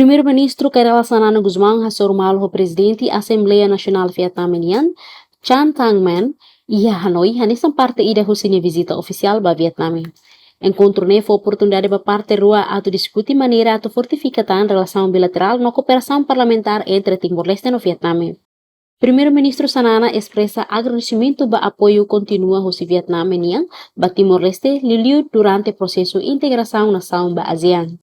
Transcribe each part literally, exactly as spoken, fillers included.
Primeiru-Ministru Kay Rala Xanana Gusmão hasoru malu ho Prezidente Asembleia Nasionál Vietname nian, Chan Tang Man, iha Hanoi, hanesan parte ida husi nia vizita ofisiál ba Vietname. Enkontru ne'e fó oportunidade ba parte rua atu diskute maneira atu fortifika tan relasaun bilaterál no kooperasaun parlamentár entre Timor-Leste no Vietname. Primeiru-Ministru Xanana espresa agradesimentu ba apoiu kontínua husi Vietname nian ba Timor-Leste, liuliu durante prosesu integrasaun nasaun ba ASEAN.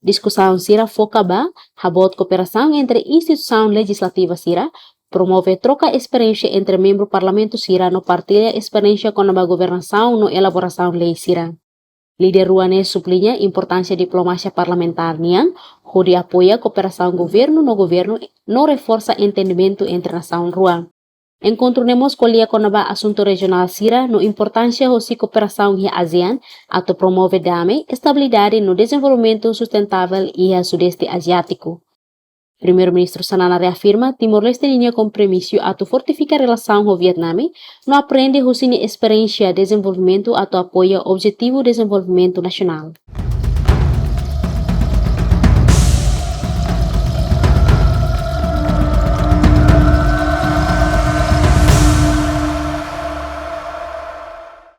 Diskusaun sira foka ba haboot kooperasaun entre instituisaun lejizlativa sira, promove troka esperiénsia entre membru parlamentu sira no partilla esperiénsia kona-ba governasaun no elaborasaun lei sira. Líder rua ne'e subliña importánsia diplomasia parlamentár nian, hodi apoia kooperasaun governu no governu no reforsa entendimentu entre nasaun rua. Enkontru ne'e mós ko'alia kona-ba asuntu rejionál sira no importánsia hosi kooperasaun iha ASEAN atu promove dame, estabilidade no dezenvolvimentu sustentável iha Sudeste Aziátiku. Primeiru-Ministru Xanana reafirma Timor-Leste ninia kompromisu atu fortifika relasaun ho Vietname no aprende husi nia esperiénsia dezenvolvimentu atu apoia Objetivu Dezenvolvimentu Nasionál.